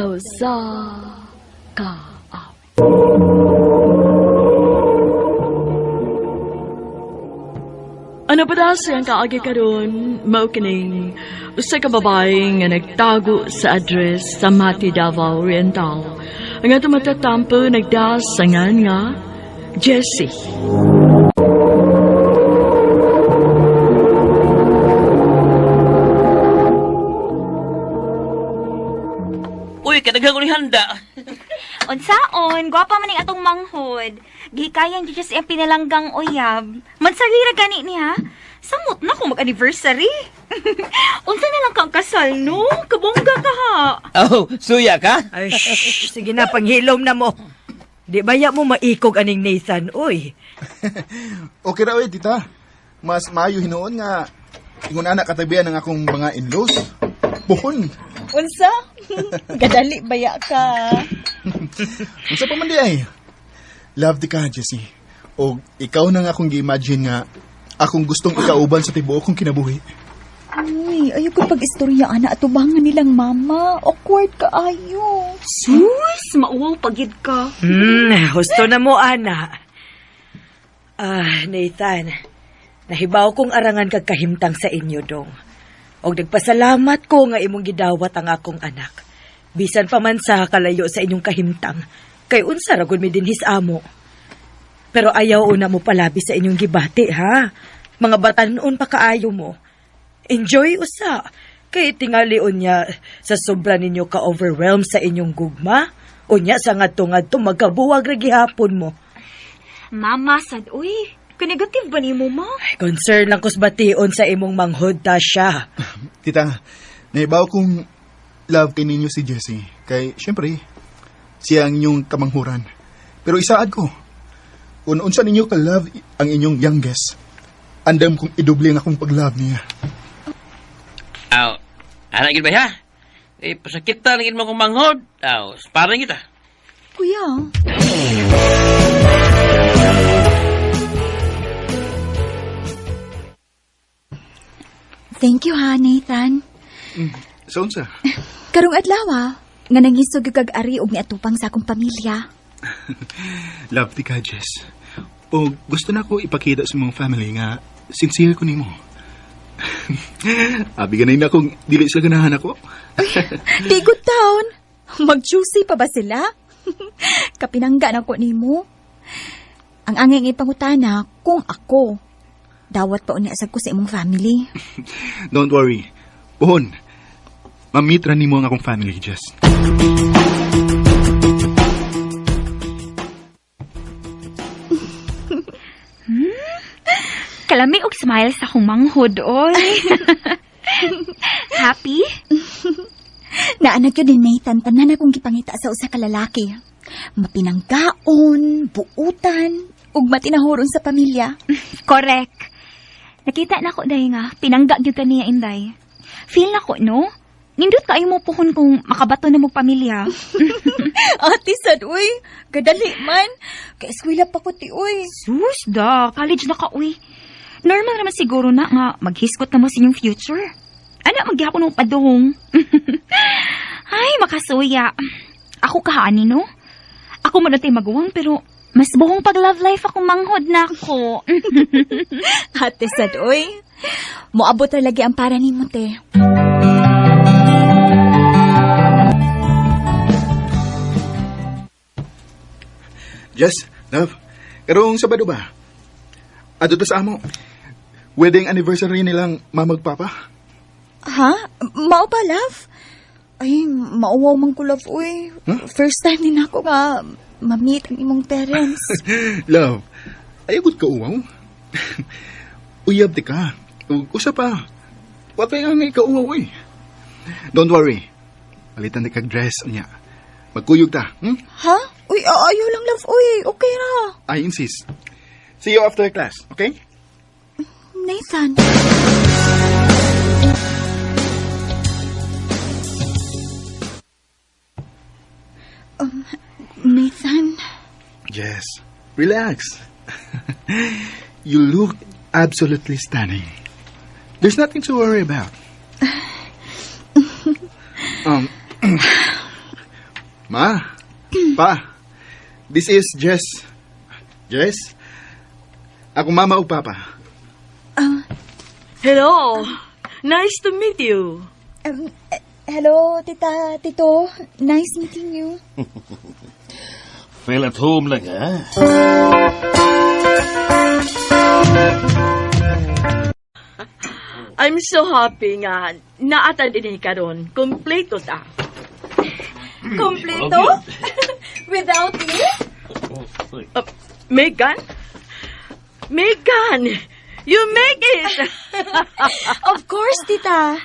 Adlaw sa Kaawit. Ano pa daw siyang kaagi karon mao kining usa ka babae nga nagtago sa address sa Mati, Davao Oriental. Ang atong matatampo nagdasangan nga Jessie. Uy, kadaghang ko ni handa. Unsaon, gwapa man ning atong manghod. Gihikayan gyud siya sa iyang pinalanggang uyab. Mansarira gani niya. Samot na kung mag-anniversary. Unsa na lang kang kasal, no? Kabongga ka ha. Oh, suya ka? Ay, shh, sige na, panghilom na mo. Di baya mo maikog aning Nathan, uy. Okay ra oy, tita. Mas maayo hinuon nga ingon ana katabian ang akong mga in-laws. Buhon. Unsa? Gadali baya ka. Unsa pa man di ay? Love di ka, Jessie. O ikaw na nga akong gi-imagine nga akong gustong ikauban sa tibuok kong kinabuhi. Uy, ayaw ko pag-istorya ana atubangan nilang mama. Awkward ka ayo. Sus, mauwaw pagid ka. Husto na mo, ana. Ah, Nathan, nahibaw kong arangan kag kahimtang sa inyo dong. Og nagpasalamat ko nga imong gidawat ang akong anak. Bisan pa man sa kalayo sa inyong kahimtang, kay unsa ra gud mi dinhis amo. Pero ayaw una mo palabi sa inyong gibati, ha? Mga batanon pa kaayo mo. Enjoy usa. Kay tingali unya sa sobra ninyo ka-overwhelm sa inyong gugma. Unya sa ngadto-ngadto magkabuwag ra gihapon mo. Mama, sad, uy. Ka-negative ba nimo, ma? Ay, concern lang kus bation sa imong manghod ta siya. Tita, naibaw kong love kay ninyo si Jessie. Kay, syempre, siya ang inyong kamanghuran. Pero isaad ko, kung unsa ninyo ka-love ang inyong youngest, andam kong idoble ang akong pag-love niya. Aw, ana gid ba ha? Eh, pasakita lang gid mo kong manghod. Aw, parang kita. Kuya. Thank you ha, Nathan. So, unsa? Karong adlaw ah, nga nangisog yung kag ari og niatupang sa akong pamilya. Love ti ka, Jess. O gusto na ko ipakita sa mga family nga sincere ko nimo. Abi ganay na kung dili sila ganahan ako. Di good town. Mag-juicy pa ba sila? Kapinangga na ko nimo. Ang angay ipangutana kung ako. Dawat pa unya sad ko sa imong family. Don't worry. Pohon, ma-meet ra nimo ang akong family, Jess. Kalami og smile sa akong manghod, oy. Happy? Naanad yun ni Nathan tanan akong gipangita sa usa ka lalaki. Mapinanggaon, buutan, ug matinahuron sa pamilya. Correct. Nakita na ko day nga, pinangga gyud ka niya inday. Feel na ko, no? Nindot kaayo mo puhon kung makabato na mo pamilya. Ate sad, uy. Gadali man. Kay eskwela pa ko ti, uy. Sus, da, college na ka, uy. Normal naman siguro na nga maghiskot na mo sa inyong future. Ana, magyapon mo paduhong. Ay, makasuya. Ako kaani, no? Ako man natay maguwang, pero mas buhong pag love life ako manghod na ako. Ate sad, uy. Moabot ra lagi ang para nimo, te. Jess, love, karong Sabado ba? Adto ta sa amo. Wedding anniversary nilang mamagpapa. Ha? Mao ba, love? Ay, mauwaw man ko, love, uy. Huh? First time din ako nga ma-meet ang imong parents. Love, ayaw gud ka uwaw. Uyab di ka. Ug usa pa. Wa pa nga ikaw uwaw eh. Don't worry. Palitan di kag dress unya. Magkuyog ta. Ha? Uy, ayaw lang, love, uy. Okay ra. I insist. See you after class, okay? Nathan. Nathan. Yes. Relax. You look absolutely stunning. There's nothing to worry about. Ma, pa, this is Jess. Jess, ako mama ug papa. Hello. Nice to meet you. Hello, tita, tito. Nice meeting you. Feel at home lang, ha? I'm so happy nga naatan din karon. Kompleto ta. Kompleto? Without me? Megan? Megan! You make it! Of course, Tita.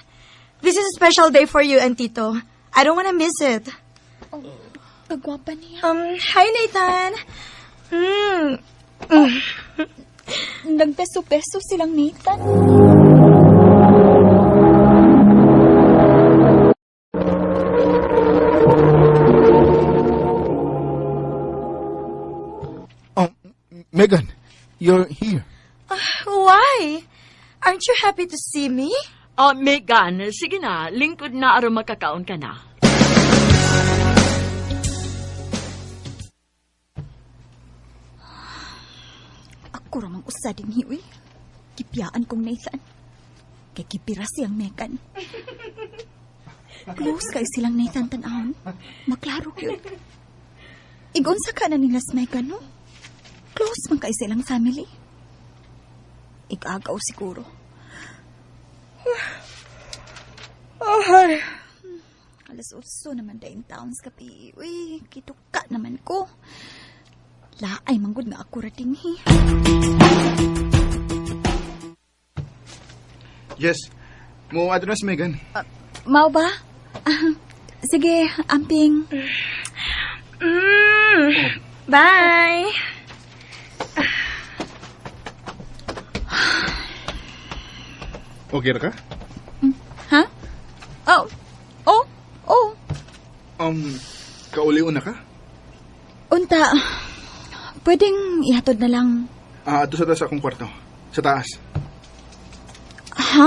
This is a special day for you and Tito. I don't want to miss it. Kagwapa niya. Hi, Nathan. Nagpeso-peso silang Nathan. Oh, Megan, you're here. Why? Aren't you happy to see me? Oh, Megan, sige na. Lingkod na aron makakaon ka na. Ako ramang usa din hi, uy. Kipiyaan kong Nathan. Kay kipira siyang Megan. Close kay silang Nathan tanawon. Maklaro yun. Igunsa ka na nila si Megan, no? Close man kay silang family. Igagaw siguro. Oh, 8:00 naman daing taon sa gabi. Uy, kituka naman ko. Laay, manggod nga ako rating hi. Jess, mo ato na si Megan. Mao ba? Ah, sige, amping. Bye. Okay ra ka? Ha? Oh, oh, oh. Kaulion na ka? Unta, pwedeng ihatod na lang. Ah, ato sa taas akong kwarto. Sa taas. Ha?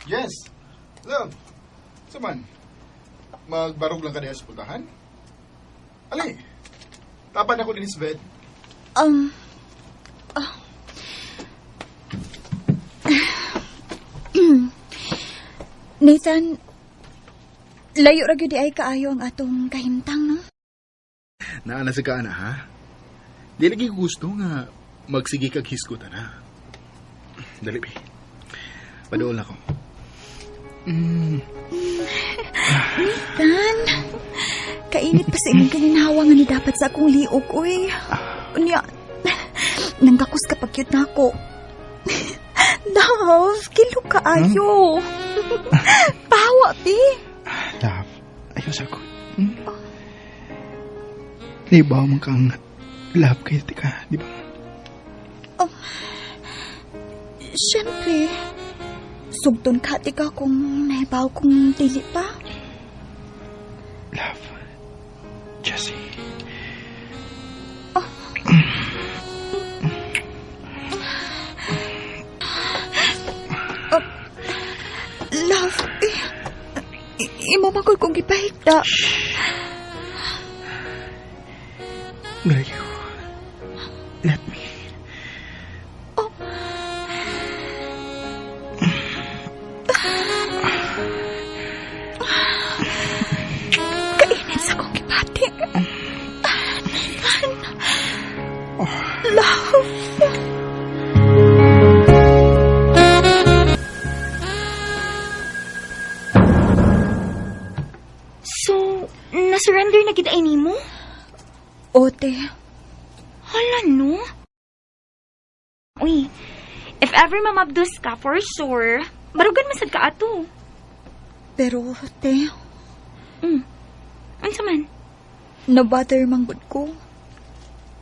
Yes. Love. Saman? Magbarog lang ka diha sa pultahan? Ali. Tapan ako din sa bed. Oh. Nathan, layo ra gyud ay kaayo ang atong kahimtang, no? Naa na sa ka, ana, ha? Di lagi ko gusto nga magsige kag hisgot, ana. Dali, be. Paduol ako. Nathan, kainit pa sa imong kininhawa nga ni dapat sa akong liok, uy. Unya, nanggakus ka pag cute na ako. Love, kilo ka ayo. Pawa, bi. Love, ayaw sa ako. Di ba man kang love kay tika, di ba? Oh, siyempre, sugton ka tika kung nahibaw kong dili pa. Love, Jessie. Oh. Oh. Love, eh, imo man kong gipahigda. Will you let me? Oh. Kainit sa kong gibati. Nathan. Love. So, na-surrender na gid ay nimo? Ote. Hala, no? Uy, if ever mamabdos ka, for sure, barugan masad ka ato. Pero, te, Unsa man? Nabother manggod ko.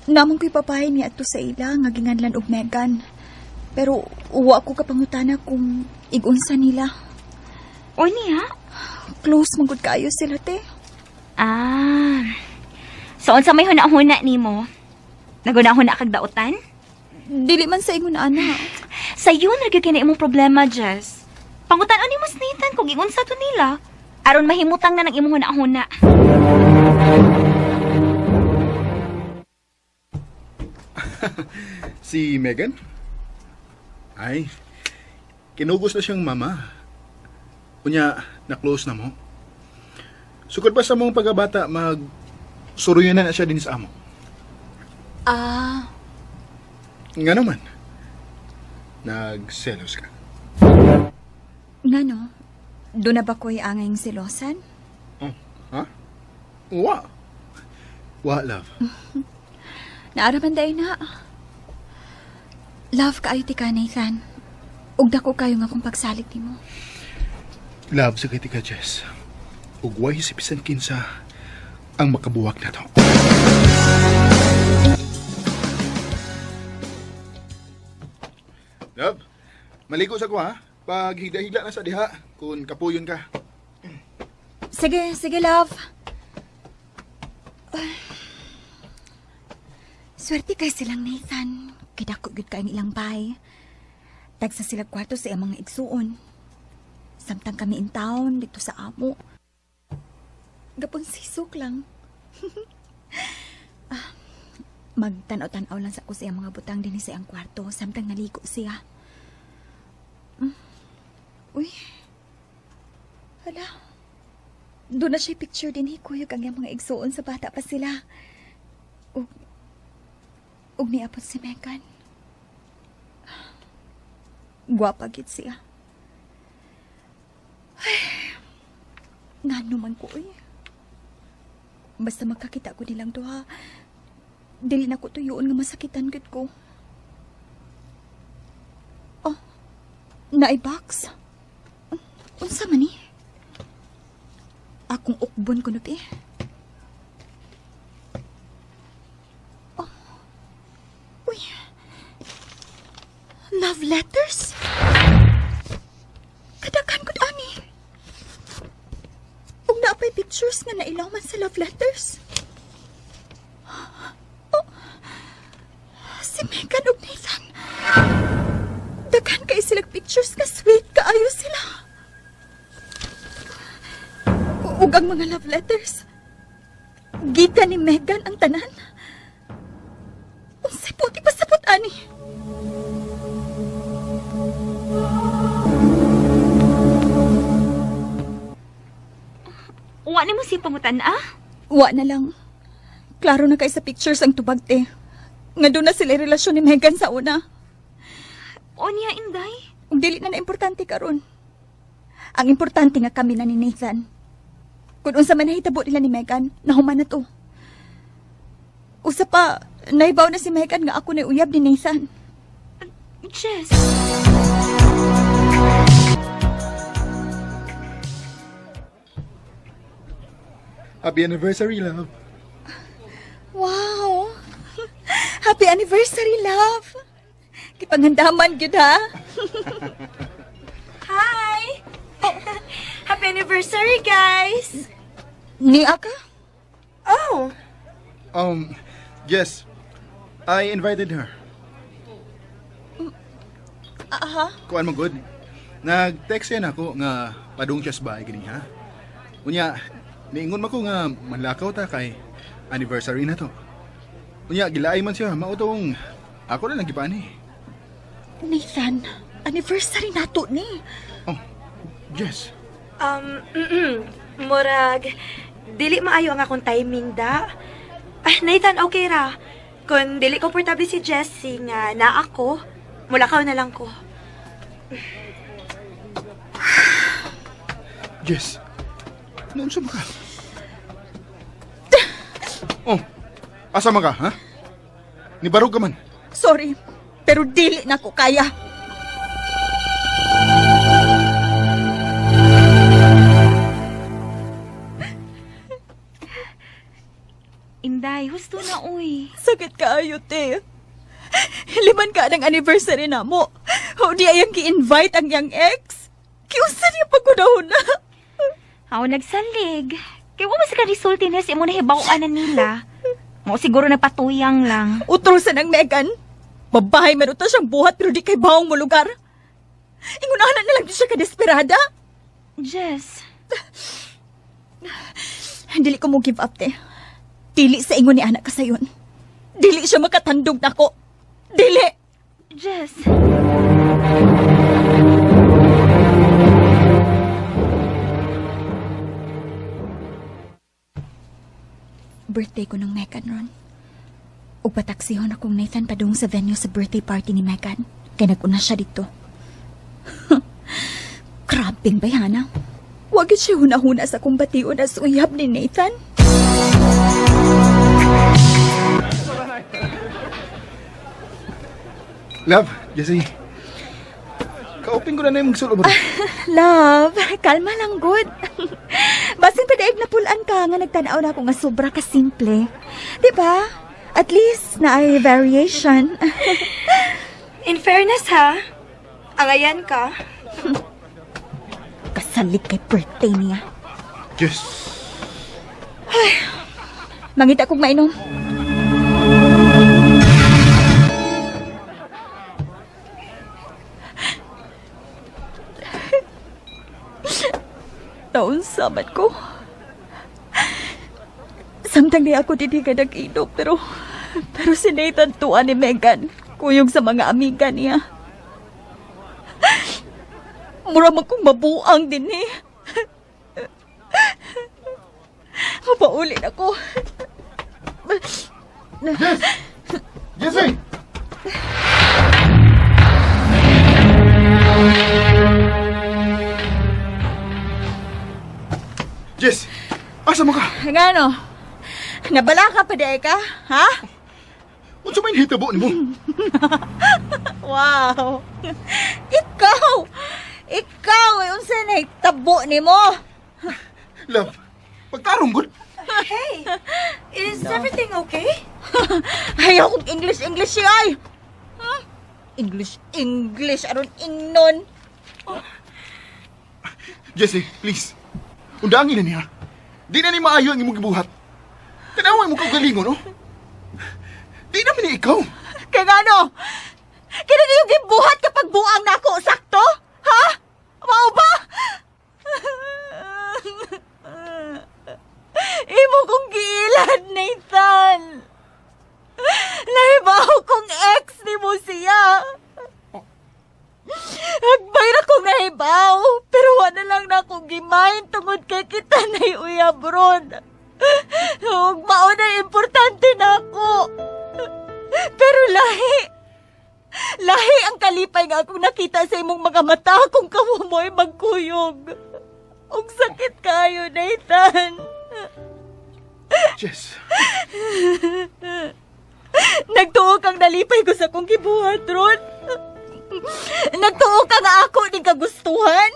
Namang ko'y papahay niya ato sa ila nga ginganlan og Megan. Pero uwa ko kapangutana kung igunsa nila. O niya? Close manggod kaayo sila, te. Ah. So, unsa may huna-huna nimo? Naguna-huna kag dautan? Dili man sa ingon ana. Sayo na gyud kini imong problema, Jess. Pangutan-on nimo si Nathan kung giunsa to nila. Aron mahimutang na ng imong huna-huna. Si Megan? Ay, kinugos na siyang mama. Unya, na-close na mo. Sukod pa sa mong pagkabata, mag suruyan na na siya din sa amo. Ah, Nga naman, nagselos ka. ngano? Doon na ba ko'y angayng silosan? Oh, ha? Wa. Wa, love. Naaraman day na. Love kaayo ti ka, Nathan. Ug dako kayo nga kung pagsalig nimo. Love sa kiti ka, Jess. Ugway si bisan kinsa ang makabuwak na to. Love, maligo sa ko ha. Pag higla-higla na sa diha, kung kapuyon ka. Sige, sige, love. Ay. Swerte kay silang Nathan. Kay dako gyud kay ang ilang bay. Tagsa sila kwarto sa iyang mga igsuon. Samtang kami in town dito sa amo. Gapon sisok lang. Ah, magtanaw-tanaw lang sa ko sa iyang mga butang dinhi sa iyang kwarto samtang naligo siya. Uy. Hala. Doon na siya picture din ni Kuyog ang iyang mga igsuon sa bata pa sila. Ug, ug niapot si Megan. Gwapa gid siya. Ay, ngano man ko eh. Basta magkakita ko nilang duha, dili na ko tuyoon nga masakitan gid ko. Oh, naay box. Unsa man ni? Akong ukbon ko nupi. Oh. Uy. Love letters? Kadaghan ko ani. Ug naa pa'y pictures nga nailaw man sa love letters. Oh. Si Megan ug Nathan. Daghan kay silang pictures nga sweet kaayo sila. Ug ang mga love letters. Gikan ni Megan ang tanan. Unsay puti pasabot ani. Wa nimo si pangutan ah? Wa na lang. Klaro na kay sa pictures ang tubag te. Nga doon na sila relasyon ni Megan sa una. O niya Inday. Ug dili na na importante karon. Ang importante nga kami na ni Nathan. Kung unsa man nahitabo nila ni Megan, nahuman na to. Usa pa, naibaw na si Megan nga ako na uyab ni Nathan. Jess. Happy anniversary, love. Wow! Happy anniversary, love! Kipanghandaman gyud ha. Hi! Happy anniversary, guys! Ni ka? Oh, Jess, I invited her. Aha. Kuan mo good. Nag-text yan ako nga padung siya sa bahay gini ha. Unya, niingon man ko nga manlakaw ta kay anniversary na to. Unya, gilaay man siya, mao tong ako na lang gipani. Nathan, anniversary nato ni. Oh, Jess. um, murag, dili maayo ang akong timing da. Ah, Nathan, okay ra. Kung dili komportable si Jessie nga na ako, mulakaw na lang ko. Jess. Naunsa ba ka? Oh, asa man ka, ha? Nibarog ka man. Sorry, pero dili na ko kaya. Inday, husto na uy. Sakit kaayo, te. Liman ka ng anniversary na mo. O di ayang gi-invite ang iyang ex. Kiusa niya pagkunahon na. Aw nagsalig. Kay wa man sa ka-resulti na sa imo nahibaw-an na nila. Mo siguro nagpatuyang lang. Utro sa ng Megan. Babae man uta siyang buhat pero di kay bawang mo lugar. Ingon ana na lang siya kadesperada. Jess, Dili ko mo give up, te. Dili sa ingon ni anak kasayon. Dili siya makatandog nako. Dili! Jess. Birthday ko ng Megan ron. Ug pataksihon akong Nathan padung sa venue sa birthday party ni Megan. Kay nag-una siya dito. Grabing bayhana. Wag yun siya huna-huna sa kong bation as uyab ni Nathan. Love, Jessie. Kaupin ko na na yung magsulo ba? Love, kalma lang good. Basin padaig na pulan ka nga nagtanaw na ako nga sobra ka simple. 'Di ba? At least na ay variation. In fairness ha, angayan ka. Kasalig kay birthday niya. Yes. Mangita kong mainom. Taon samat ko. Samtang di ako didi ka nag-inom, pero si Nathan tuwa ni Megan, kuyog sa mga amiga niya. Mura man kong mabuang din eh. Mapaulin ako. Jess! Jessie! Jess! Asa mo ka? Ngano? Nabala ka pa di ka? Ha? Unsa may hitabo nimo? Wow! Ikaw! Ikaw! Eh, unsa na tabo nimo? Love, pagtarong gud. Hey, is everything okay? Ayaw kong English, English siya ay! Huh? English, English, aron ingnon. Jessie, please. Undangin na niya. Di na ni maayo ang imong gibuhat. Tanawa mo kaugalingon, no? Di naman ni ikaw. Kaya ngano? Kaya yung gibuhat kapag buang nako, sakto? Ha? Mao ba? Imo kong giilad, Nathan. Nahibaw kong ex ni mo siya. Agbay ra kong nahibaw, pero wala lang na akong gimind tungod kay kita na uyab ron. Ug mao na importante na ako. Pero lahi. Lahi ang kalipay nga akong nakita sa imong mga mata kung kamo mo'y magkuyog. Ug sakit kayo, Nathan. Jess, Nagtuo kang nalipay ko sa kong gibuhat, Ron. Nagtuo ka nga ako ni kagustuhan.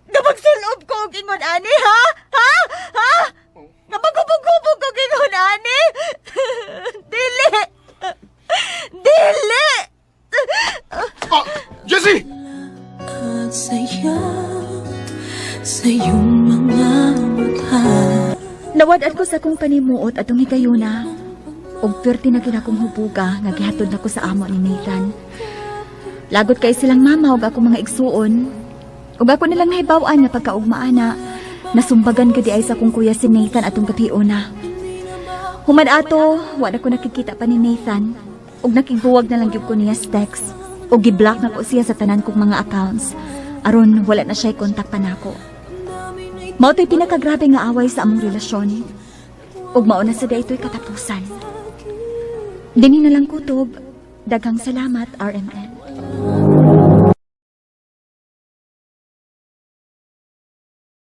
Nga magsulob ko og ingon ani, ha? Ha? Ha? Nga maghubog-hubog og ingon ani? Dili! Dili! Oh, Jessie! At saya sa iyong mga mata. Nawad-an ko sa akong panimuot atong higayuna. Og perti na kinakong hubuga nga gihatod nako sa amo ni Nathan. Lagot kay silang mama ug akong mga igsuon. Ug ako nilang nahibaw-an nga pagkaugmaana, nasumbagan ko di ay sa akong kuya si Nathan atong gabiuna. Human ato, wala ko nakikita pa ni Nathan. Ug nakigbuwag na lang gyud ko niya sa text. Ug gi-block na ko siya sa tanan kong mga accounts. Aron wala na siya kontak pa nako. Mao to'y pinakagrabe nga away sa among relasyon. Ug mao na sa daytoy katapusan. Dinhi na lang kutob. Daghang salamat, RMN.